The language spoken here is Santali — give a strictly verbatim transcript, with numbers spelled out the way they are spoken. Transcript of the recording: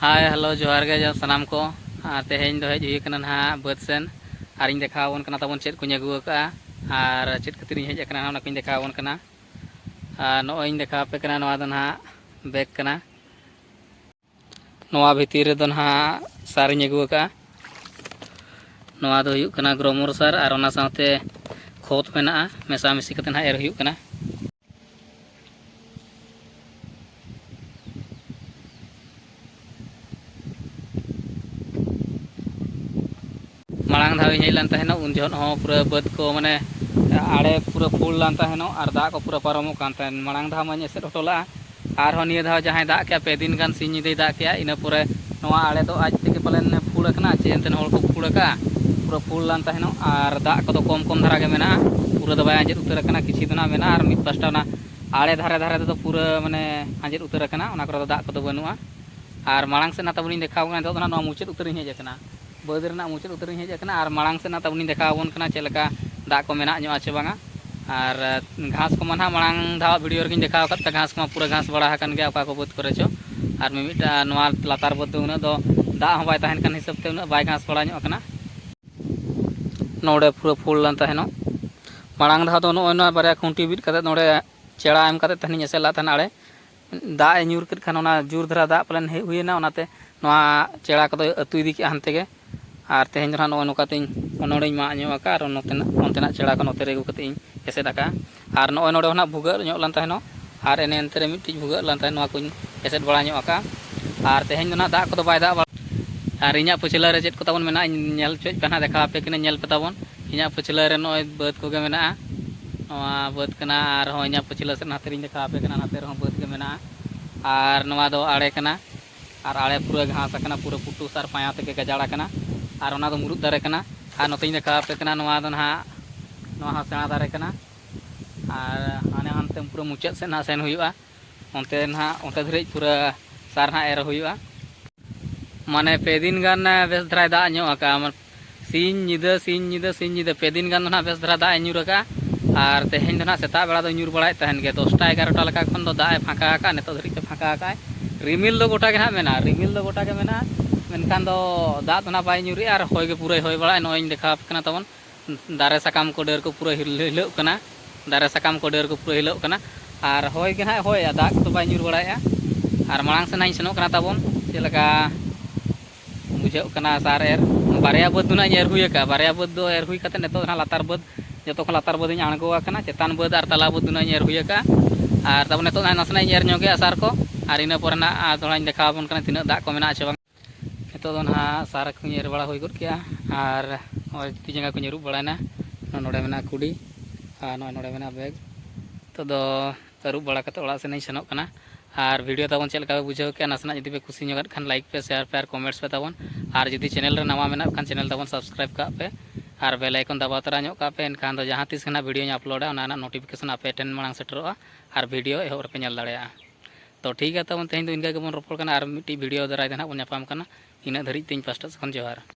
ᱦᱟᱭ, ᱦᱮᱞᱳ, ᱡᱚᱦᱟᱨ ᱜᱮ ᱥᱟᱱᱟᱢ ᱠᱚ᱾ ᱟᱨ ᱛᱮᱦᱮᱧ ᱫᱚ ᱦᱮᱡ ᱦᱩᱭ ᱟᱠᱟᱱᱟ ᱱᱟᱦᱟᱜ ᱵᱟᱹᱫᱽ ᱥᱮᱱ᱾ ᱟᱨᱤᱧ ᱫᱮᱠᱷᱟᱣ ᱟᱵᱚᱱ ᱠᱟᱱᱟ ᱛᱟᱵᱚᱱ ᱪᱮᱫ ᱠᱚᱧ ᱟᱹᱜᱩ ᱟᱠᱟᱫᱼᱟ ᱟᱨ ᱪᱮᱫ ᱠᱷᱟᱹᱛᱤᱨ ᱤᱧ ᱦᱮᱡ ᱟᱠᱟᱱᱟ, ᱚᱱᱟ ᱠᱚᱧ ᱫᱮᱠᱷᱟᱣ ᱟᱵᱚᱱ ᱠᱟᱱᱟ᱾ ᱟᱨ ᱱᱚᱜᱼᱚᱭ ᱤᱧ ᱫᱮᱠᱷᱟᱣ ᱟᱯᱮ ᱠᱟᱱᱟ, ᱱᱚᱣᱟ ᱫᱚ ᱱᱟᱦᱟᱜ ᱵᱮᱜᱽ ᱠᱟᱱᱟ᱾ ᱱᱚᱣᱟ ᱵᱷᱤᱛᱤᱨ ᱨᱮᱫᱚ ᱱᱟᱦᱟᱜ ᱥᱟᱨᱤᱧ ᱟᱹᱜᱩ ᱟᱠᱟᱫᱼᱟ᱾ ᱱᱚᱣᱟ ᱫᱚ ᱦᱩᱭᱩᱜ ᱠᱟᱱᱟ ᱜᱨᱳᱢᱳᱨ ᱥᱟᱨ, ᱟᱨ ᱚᱱᱟ ᱥᱟᱶᱛᱮ ᱠᱷᱚᱛ ᱢᱮᱱᱟᱜᱼᱟ, ᱢᱮᱥᱟᱢᱤᱥᱤ ᱠᱟᱛᱮ ᱱᱟᱦᱟᱜ ᱮᱨ ᱦᱩᱭᱩᱜ ᱠᱟᱱᱟ᱾ ᱢᱟᱲᱟᱝ ᱫᱷᱟᱣ ᱤᱧ ᱦᱮᱡ ᱞᱮᱱ ᱛᱟᱦᱮᱱᱚᱜ, ᱩᱱ ᱡᱚᱦᱚᱜ ᱦᱚᱸ ᱯᱩᱨᱟᱹ ᱵᱟᱹᱫᱽ ᱠᱚ, ᱢᱟᱱᱮ, ᱟᱲᱮ ᱯᱩᱨᱟᱹ ᱯᱷᱩᱞ ᱞᱮᱱ ᱛᱟᱦᱮᱱᱚᱜ ᱟᱨ ᱫᱟᱜ ᱠᱚ ᱯᱩᱨᱟᱹ ᱯᱟᱨᱚᱢᱚᱜ ᱠᱟᱱ ᱛᱟᱦᱮᱱ᱾ ᱢᱟᱲᱟᱝ ᱫᱷᱟᱣ ᱢᱟᱧ ᱮᱥᱮᱫ ᱦᱚᱴᱚ ᱞᱮᱫᱼᱟ, ᱟᱨᱦᱚᱸ ᱱᱤᱭᱟᱹ ᱫᱷᱟᱣ ᱡᱟᱦᱟᱸᱭ ᱫᱟᱜ ᱠᱮᱜᱼᱟ, ᱯᱮ ᱫᱤᱱ ᱜᱟᱱ ᱥᱤᱧ ᱧᱤᱫᱟᱹᱭ ᱫᱟᱜ ᱠᱮᱜᱼᱟ, ᱤᱱᱟᱹ ᱯᱚᱨᱮ ᱱᱚᱣᱟ ᱟᱲᱮ ᱫᱚ ᱟᱡ ᱛᱮᱜᱮ ᱯᱟᱞᱮᱱ ᱯᱷᱩᱞ ᱟᱠᱟᱱᱟ, ᱪᱮ ᱮᱱᱛᱮ ᱦᱚᱲ ᱠᱚ ᱯᱷᱩᱞ ᱟᱠᱟᱫᱼᱟ, ᱯᱩᱨᱟᱹ ᱯᱷᱩᱞ ᱞᱮᱱ ᱛᱟᱦᱮᱱᱚᱜ᱾ ᱟᱨ ᱫᱟᱜ ᱠᱚᱫᱚ ᱠᱚᱢ ᱠᱚᱢ ᱫᱷᱟᱨᱟ ᱜᱮ ᱢᱮᱱᱟᱜᱼᱟ, ᱯᱩᱨᱟᱹ ᱫᱚ ᱵᱟᱭ ᱟᱸᱡᱮᱫ ᱩᱛᱟᱹᱨ ᱟᱠᱟᱱᱟ, ᱠᱤᱪᱷᱩ ᱫᱚ ᱱᱟᱜ ᱢᱮᱱᱟᱜᱼᱟ, ᱟᱨ ᱢᱤᱫ ᱯᱟᱥᱴᱟ ᱚᱱᱟ ᱟᱲᱮ ᱫᱷᱟᱨᱮ ᱫᱷᱟᱨᱮ ᱛᱮᱫᱚ ᱯᱩᱨᱟᱹ, ᱢᱟᱱᱮ, ᱟᱸᱡᱮᱫ ᱩᱛᱟᱹᱨ ᱟᱠᱟᱱᱟ, ᱚᱱᱟ ᱠᱚᱨᱮ ᱫᱚ ᱫᱟᱜ ᱠᱚᱫᱚ ᱵᱟᱹᱱᱩᱜᱼᱟ᱾ ᱟᱨ ᱢᱟᱲᱟᱝ ᱥᱮᱫ ᱱᱟᱜ ᱛᱟᱵᱚᱱᱤᱧ ᱫᱮᱠᱷᱟᱣ ᱠᱟᱱᱟ, ᱱᱤᱛᱚᱜ ᱫᱚ ᱱᱟᱜ ᱱᱚᱣᱟ ᱢᱩᱪᱟᱹᱫ ᱩᱛᱟᱹᱨᱤᱧ ᱦᱮᱡ ᱟᱠᱟᱱᱟ, ᱵᱟᱹᱫᱽ ᱨᱮᱱᱟᱜ ᱢᱩᱪᱟᱹᱫ ᱩᱛᱟᱹᱨᱤᱧ ᱦᱮᱡ ᱟᱠᱟᱱᱟ᱾ ᱟᱨ ᱢᱟᱲᱟᱝ ᱥᱮᱫ ᱱᱟᱜ ᱛᱟᱵᱚᱱᱤᱧ ᱫᱮᱠᱷᱟᱣ ᱟᱵᱚᱱ ᱠᱟᱱᱟ ᱪᱮᱫ ᱞᱮᱠᱟ ᱫᱟᱜ ᱠᱚ ᱢᱮᱱᱟᱜ ᱧᱚᱜᱼᱟ ᱪᱮ ᱵᱟᱝᱟ᱾ ᱟᱨ ᱜᱷᱟᱥ ᱠᱚᱢᱟ ᱱᱟᱜ ᱢᱟᱲᱟᱝ ᱫᱷᱟᱣ ᱵᱷᱤᱰᱤᱭᱳ ᱨᱮᱜᱮᱧ ᱫᱮᱠᱷᱟᱣ ᱟᱠᱟᱫ ᱯᱮ, ᱜᱷᱟᱥ ᱠᱚᱢᱟ ᱯᱩᱨᱟᱹ ᱜᱷᱟᱥ ᱵᱟᱲᱟ ᱟᱠᱟᱱ ᱜᱮᱭᱟ ᱚᱠᱟ ᱠᱚ ᱵᱟᱹᱫᱽ ᱠᱚᱨᱮ ᱪᱚ᱾ ᱟᱨ ᱢᱤᱢᱤᱫᱴᱟᱝ ᱱᱚᱣᱟ ᱞᱟᱛᱟᱨ ᱵᱟᱹᱫᱽ ᱫᱚ ᱩᱱᱟᱹᱜ ᱫᱚ ᱫᱟᱜ ᱦᱚᱸ ᱵᱟᱭ ᱛᱟᱦᱮᱱ ᱠᱟᱱ ᱦᱤᱥᱟᱹᱵ ᱛᱮ ᱩᱱᱟᱹᱜ ᱵᱟᱭ ᱜᱷᱟᱥ ᱵᱟᱲᱟ ᱧᱚᱜ ᱟᱠᱟᱱᱟ᱾ ᱱᱚᱰᱮ ᱯᱩᱨᱟᱹ ᱯᱷᱩᱞ ᱞᱮᱱ ᱛᱟᱦᱮᱱᱚᱜ᱾ ᱢᱟᱲᱟᱝ ᱫᱷᱟᱣ ᱫᱚ ᱱᱚᱜᱼᱚᱭ ᱱᱚᱣᱟ ᱵᱟᱨᱭᱟ ᱠᱷᱩᱱᱴᱤ ᱵᱤᱫ ᱠᱟᱛᱮ ᱱᱚᱰᱮ ᱪᱮᱲᱟ ᱮᱢ ᱠᱟᱛᱮ ᱛᱟᱦᱮᱱᱤᱧ ᱮᱥᱮᱫ ᱞᱮᱫ ᱛᱟᱦᱮᱱ ᱟᱲᱮ᱾ ᱫᱟᱜ ᱮ ᱧᱩᱨ ᱠᱮᱫ ᱠᱷᱟᱱ ᱚᱱᱟ ᱡᱳᱨ ᱫᱷᱟᱨᱟ ᱫᱟᱜ ᱯᱟᱞᱮᱱ ᱦᱮᱡ ᱦᱩᱭᱮᱱᱟ, ᱚᱱᱟᱛᱮ ᱱᱚᱣᱟ ᱪᱮᱲᱟ ᱠᱚᱫᱚ ᱟᱹᱛᱩ ᱤᱫᱤ ᱠᱮᱜᱼᱟ ᱦᱟᱱᱛᱮ ᱜᱮ᱾ ᱟᱨ ᱛᱮᱦᱮᱧ ᱫᱚ ᱱᱟᱦᱟᱜ ᱱᱚᱜᱼᱚᱭ ᱱᱚᱝᱠᱟᱛᱮᱧ ᱚᱱᱚᱲᱤᱧ ᱢᱟᱜ ᱧᱚᱜ ᱟᱠᱟᱫᱼᱟ, ᱟᱨ ᱱᱚᱛᱮᱱᱟᱜ, ᱚᱱᱛᱮᱱᱟᱜ ᱪᱮᱲᱟ ᱠᱚ ᱱᱚᱛᱮ ᱨᱮ ᱟᱹᱜᱩ ᱠᱟᱛᱮ ᱤᱧ ᱮᱥᱮᱫ ᱟᱠᱟᱫᱼᱟ᱾ ᱟᱨ ᱱᱚᱜᱼᱚᱭ ᱱᱚᱰᱮ ᱦᱚᱸ ᱱᱟᱦᱟᱜ ᱵᱷᱩᱜᱟᱹᱜ ᱧᱚᱜ ᱞᱮᱱ ᱛᱟᱦᱮᱱᱚᱜ, ᱟᱨ ᱮᱱᱮ ᱮᱱᱛᱮ ᱨᱮ ᱢᱤᱫᱴᱤᱡ ᱵᱷᱩᱜᱟᱹᱜ ᱞᱮᱱ ᱛᱟᱦᱮᱸᱫ, ᱱᱚᱣᱟ ᱠᱚᱧ ᱮᱥᱮᱫ ᱵᱟᱲᱟ ᱧᱚᱜ ᱟᱠᱟᱫᱼᱟ᱾ ᱟᱨ ᱛᱮᱦᱮᱧ ᱫᱚ ᱱᱟᱦᱟᱜ ᱫᱟᱜ ᱠᱚᱫᱚ ᱵᱟᱭ ᱫᱟᱜ ᱵᱟᱲᱟ᱾ ᱟᱨ ᱤᱧᱟᱹᱜ ᱯᱟᱹᱪᱷᱞᱟᱹ ᱨᱮ ᱪᱮᱫ ᱠᱚ ᱛᱟᱵᱚᱱ ᱢᱮᱱᱟᱜᱼᱟ, ᱤᱧ ᱧᱮᱞ ᱦᱚᱪᱚᱭᱮᱫ ᱯᱮ ᱱᱟᱦᱟᱜ, ᱫᱮᱠᱷᱟᱣ ᱟᱯᱮ ᱠᱟᱹᱱᱟᱹᱧ, ᱧᱮᱞ ᱯᱮ ᱛᱟᱵᱚᱱ᱾ ᱤᱧᱟᱹᱜ ᱯᱟᱹᱪᱷᱞᱟᱹ ᱨᱮ ᱱᱚᱜᱼᱚᱭ ᱵᱟᱹᱫᱽ ᱠᱚᱜᱮ ᱢᱮᱱᱟᱜᱼᱟ, ᱱᱚᱣᱟ ᱵᱟᱹᱫᱽ ᱠᱟᱱᱟ᱾ ᱟᱨᱦᱚᱸ ᱤᱧᱟᱹᱜ ᱯᱟᱹᱪᱷᱞᱟᱹ ᱥᱮᱫ ᱱᱟᱛᱮ ᱨᱤᱧ ᱫᱮᱠᱷᱟᱣ ᱟᱯᱮ ᱠᱟᱱᱟ, ᱱᱟᱛᱮ ᱨᱮᱦᱚᱸ ᱵᱟᱹᱫᱽ ᱜᱮ ᱢᱮᱱᱟᱜᱼᱟ᱾ ᱟᱨ ᱱᱚᱣᱟ ᱫᱚ ᱟᱲᱮ ᱠᱟᱱᱟ, ᱟᱨ ᱟᱲᱮ ᱯᱩᱨᱟᱹ ᱜᱷᱟᱥ ᱟᱠᱟᱱᱟ, ᱯᱩᱨᱟᱹ ᱯᱩᱴᱩᱥ ᱟᱨ ᱯᱟᱭᱟ ᱛᱮᱜᱮ ᱜᱟᱡᱟᱲ ᱟᱠᱟᱱᱟ᱾ ᱟᱨ ᱚᱱᱟ ᱫᱚ ᱢᱩᱨᱩᱫ ᱫᱟᱨᱮ ᱠᱟᱱᱟ᱾ ᱟᱨ ᱱᱚᱛᱮᱧ ᱫᱮᱠᱷᱟᱣ ᱟᱯᱮ ᱠᱟᱱᱟ, ᱱᱚᱣᱟ ᱫᱚ ᱱᱟᱦᱟᱜ, ᱱᱚᱣᱟ ᱦᱚᱸ ᱥᱮᱬᱟ ᱫᱟᱨᱮ ᱠᱟᱱᱟ᱾ ᱟᱨ ᱦᱟᱱᱮ ᱦᱟᱱᱛᱮ ᱯᱩᱨᱟᱹ ᱢᱩᱪᱟᱹᱫ ᱥᱮᱫ ᱱᱟᱦᱟᱜ ᱥᱮᱱ ᱦᱩᱭᱩᱜᱼᱟ, ᱚᱱᱛᱮ ᱱᱟᱦᱟᱜ, ᱚᱱᱛᱮ ᱫᱷᱟᱹᱨᱤᱡ ᱯᱩᱨᱟᱹ ᱥᱟᱨ ᱱᱟᱦᱟᱜ ᱮᱨ ᱦᱩᱭᱩᱜᱼᱟ᱾ ᱢᱟᱱᱮ ᱯᱮ ᱫᱤᱱ ᱜᱟᱱ ᱵᱮᱥ ᱫᱷᱟᱨᱟᱭ ᱫᱟᱜ ᱧᱚᱜ ᱟᱠᱟᱫᱼᱟ᱾ ᱥᱤᱧ ᱧᱤᱫᱟᱹ, ᱥᱤᱧ ᱧᱤᱫᱟᱹ, ᱥᱤᱧ ᱧᱤᱫᱟᱹ ᱯᱮ ᱫᱤᱱ ᱜᱟᱱ ᱫᱚ ᱱᱟᱦᱟᱜ ᱵᱮᱥ ᱫᱷᱟᱨᱟ ᱫᱟᱜ ᱮ ᱧᱩᱨ ᱟᱠᱟᱫᱼᱟ᱾ ᱟᱨ ᱛᱮᱦᱮᱧ ᱫᱚ ᱱᱟᱦᱟᱜ ᱥᱮᱛᱟᱜ ᱵᱮᱲᱟ ᱫᱚ ᱧᱩᱨ ᱵᱟᱲᱟᱭᱮᱫ ᱛᱟᱦᱮᱱ ᱜᱮ, ᱫᱚᱥᱴᱟ ᱮᱜᱟᱨᱚᱴᱟ ᱞᱮᱠᱟ ᱠᱷᱚᱱ ᱫᱚ ᱫᱟᱜ ᱮ ᱯᱷᱟᱸᱠᱟ ᱟᱠᱟᱫᱼᱟ, ᱱᱤᱛᱚᱜ ᱫᱷᱟᱹᱨᱤᱡ ᱛᱮ ᱯᱷᱟᱸᱠᱟ ᱟᱠᱟᱫᱼᱟᱭ᱾ ᱨᱤᱢᱤᱞ ᱫᱚ ᱜᱚᱴᱟ ᱜᱮ ᱱᱟᱦᱟᱜ ᱢᱮᱱᱟᱜᱼᱟ, ᱨᱤᱢᱤᱞ ᱫᱚ ᱜᱚᱴᱟ ᱜᱮ ᱢᱮᱱᱟᱜᱼᱟ, ᱢᱮᱱᱠᱷᱟᱱ ᱫᱚ ᱫᱟᱜ ᱫᱚ ᱱᱟᱦᱟᱜ ᱵᱟᱭ ᱧᱩᱨᱮᱜᱼᱟ ᱟᱨ ᱦᱚᱭ ᱜᱮ ᱯᱩᱨᱟᱹᱭ ᱦᱚᱭ ᱵᱟᱲᱟᱭᱟ᱾ ᱱᱚᱜᱼᱚᱭ ᱤᱧ ᱫᱮᱠᱷᱟᱣ ᱟᱯᱮ ᱠᱟᱱᱟ ᱛᱟᱵᱚᱱ, ᱫᱟᱨᱮ ᱥᱟᱠᱟᱢ ᱠᱚ ᱰᱟᱹᱨ ᱠᱚ ᱯᱩᱨᱟᱹ ᱦᱤᱞ-, ᱦᱤᱞᱟᱹᱜ ᱠᱟᱱᱟ, ᱫᱟᱨᱮ ᱥᱟᱠᱟᱢ ᱠᱚ ᱰᱟᱹᱨ ᱠᱚ ᱯᱩᱨᱟᱹ ᱦᱤᱞᱟᱹᱜ ᱠᱟᱱᱟ᱾ ᱟᱨ ᱦᱚᱭ ᱜᱮ ᱱᱟᱦᱟᱜ ᱦᱚᱭᱮᱜᱼᱟ, ᱫᱟᱜ ᱠᱚᱫᱚ ᱵᱟᱭ ᱧᱩᱨ ᱵᱟᱲᱟᱭᱮᱜᱼᱟ᱾ ᱟᱨ ᱢᱟᱲᱟᱝ ᱥᱮᱫ ᱱᱟᱦᱟᱜ ᱤᱧ ᱥᱮᱱᱚᱜ ᱠᱟᱱᱟ ᱛᱟᱵᱚᱱ, ᱪᱮᱫ ᱞᱮᱠᱟ ᱵᱩᱡᱷᱟᱹᱜ ᱠᱟᱱᱟ ᱥᱟᱨ ᱮᱨ᱾ ᱵᱟᱨᱭᱟ ᱵᱟᱹᱫᱽ ᱫᱚ ᱱᱟᱦᱟᱜ ᱤᱧ ᱮᱨ ᱦᱩᱭ ᱟᱠᱟᱫᱼᱟ, ᱵᱟᱨᱭᱟ ᱵᱟᱹᱫᱽ ᱫᱚ ᱮᱨ ᱦᱩᱭ ᱠᱟᱛᱮᱫ ᱱᱤᱛᱚᱜ ᱫᱚ ᱱᱟᱦᱟᱜ ᱞᱟᱛᱟᱨ ᱵᱟᱹᱫᱽ, ᱡᱚᱛᱚ ᱠᱷᱚᱱ ᱞᱟᱛᱟᱨ ᱵᱟᱹᱫᱽ ᱤᱧ ᱟᱬᱜᱚ ᱟᱠᱟᱱᱟ, ᱪᱮᱛᱟᱱ ᱵᱟᱹᱫᱽ ᱟᱨ ᱛᱟᱞᱟ ᱵᱟᱹᱫᱽ ᱫᱚ ᱱᱟᱦᱟᱜ ᱤᱧ ᱮᱨ ᱦᱩᱭ ᱟᱠᱟᱫᱼᱟ᱾ ᱟᱨ ᱛᱟᱵᱚᱱ ᱱᱤᱛᱚᱜ ᱱᱟᱦᱟᱜ ᱱᱟᱥᱮᱱᱟᱜ ᱤᱧ ᱮᱨ ᱧᱚᱜᱮᱜᱼᱟ ᱥᱟᱨ ᱠᱚ, ᱟᱨ ᱤᱱᱟᱹ ᱯᱚᱨᱮ ᱱᱟᱦᱟᱜ ᱟᱨ ᱛᱷᱚᱲᱟᱧ ᱫᱮᱠᱷᱟᱣ ᱟᱵᱚᱱ ᱠᱟᱱᱟ ᱛᱤᱱᱟᱹᱜ ᱫᱟᱜ ᱠᱚ ᱢᱮᱱᱟᱜᱼᱟ ᱥᱮ ᱵᱟᱝ᱾ ᱱᱤᱛᱚᱜ ᱫᱚ ᱱᱟᱦᱟᱜ ᱥᱟᱨ ᱠᱚᱧ ᱮᱨ ᱵᱟᱲᱟ ᱦᱩᱭ ᱜᱚᱫ ᱠᱮᱜᱼᱟ, ᱟᱨ ᱱᱚᱜᱼᱚᱭ ᱛᱤ ᱡᱟᱸᱜᱟ ᱠᱚᱧ ᱟᱹᱨᱩᱵ ᱵᱟᱲᱟᱭᱮᱱᱟ᱾ ᱱᱚᱜᱼᱚᱭ ᱱᱚᱰᱮ ᱢᱮᱱᱟᱜᱼᱟ ᱠᱩᱰᱤ, ᱟᱨ ᱱᱚᱜᱼᱚᱭ ᱱᱚᱰᱮ ᱢᱮᱱᱟᱜᱼᱟ ᱵᱮᱜᱽ᱾ ᱱᱤᱛᱚᱜ ᱫᱚ ᱟᱹᱨᱩᱵ ᱵᱟᱲᱟ ᱠᱟᱛᱮ ᱚᱲᱟᱜ ᱥᱮᱱ ᱤᱧ ᱥᱮᱱᱚᱜ ᱠᱟᱱᱟ᱾ ᱟᱨ ᱵᱷᱤᱰᱤᱭᱳ ᱛᱟᱵᱚᱱ ᱪᱮᱫ ᱞᱮᱠᱟ ᱯᱮ ᱵᱩᱡᱷᱟᱹᱣ ᱠᱮᱜᱼᱟ, ᱱᱟᱥᱮᱱᱟᱜ ᱡᱩᱫᱤ ᱯᱮ ᱠᱩᱥᱤ ᱧᱚᱜᱟᱜ ᱠᱷᱟᱱ ᱞᱟᱭᱤᱠ ᱯᱮ, ᱥᱮᱭᱟᱨ ᱯᱮ ᱟᱨ ᱠᱚᱢᱮᱱᱴᱥ ᱯᱮ ᱛᱟᱵᱚᱱ᱾ ᱟᱨ ᱡᱩᱫᱤ ᱪᱮᱱᱮᱞ ᱨᱮ ᱱᱟᱣᱟ ᱢᱮᱱᱟᱜ ᱠᱷᱟᱱ ᱪᱮᱱᱮᱞ ᱛᱟᱵᱚᱱ ᱥᱟᱵᱥᱠᱨᱟᱭᱤᱵᱽ ᱠᱟᱜ ᱯᱮ ᱟᱨ ᱵᱮᱞ ᱟᱭᱠᱚᱱ ᱫᱟᱵᱟᱣ ᱛᱚᱨᱟ ᱧᱚᱜ ᱠᱟᱜ ᱯᱮ, ᱮᱱᱠᱷᱟᱱ ᱫᱚ ᱡᱟᱦᱟᱸ ᱛᱤᱥ ᱜᱮ ᱱᱟᱦᱟᱜ ᱵᱷᱤᱰᱤᱭᱳᱧ ᱟᱯᱞᱳᱰᱟ ᱚᱱᱟ ᱨᱮᱱᱟᱜ ᱱᱳᱴᱤᱯᱷᱤᱠᱮᱥᱚᱱ ᱟᱯᱮ ᱴᱷᱮᱱ ᱢᱟᱲᱟᱝ ᱥᱮᱴᱮᱨᱚᱜᱼᱟ ᱟᱨ ᱵᱷᱤᱰᱤᱭᱳ ᱮᱦᱚᱵ ᱨᱮᱯᱮ ᱧᱮᱞ ᱫᱟᱲᱮᱭᱟᱜᱼᱟ᱾ ᱛᱚ ᱴᱷᱤᱠ ᱜᱮᱭᱟ, ᱛᱟᱵᱚᱱ ᱛᱮᱦᱮᱧ ᱫᱚ ᱤᱱᱠᱟᱹ ᱜᱮᱵᱚᱱ ᱨᱚᱯᱚᱲ ᱠᱟᱱᱟ, ᱟᱨ ᱢᱤᱫᱴᱤᱡ ᱵᱷᱤᱰᱤᱭᱳ ᱫᱟᱨᱟᱭ ᱛᱮ ᱱᱟᱦᱟᱜ ᱵᱚᱱ ᱧᱟᱯᱟᱢ ᱠᱟᱱᱟ᱾ ᱤᱱᱟᱹᱜ ᱫᱷᱟᱹᱨᱤᱡ ᱛᱮ ᱤᱧ ᱯᱟᱥᱴᱟ ᱥᱮᱫ ᱠᱷᱚᱱ ᱡᱚᱦᱟᱨ᱾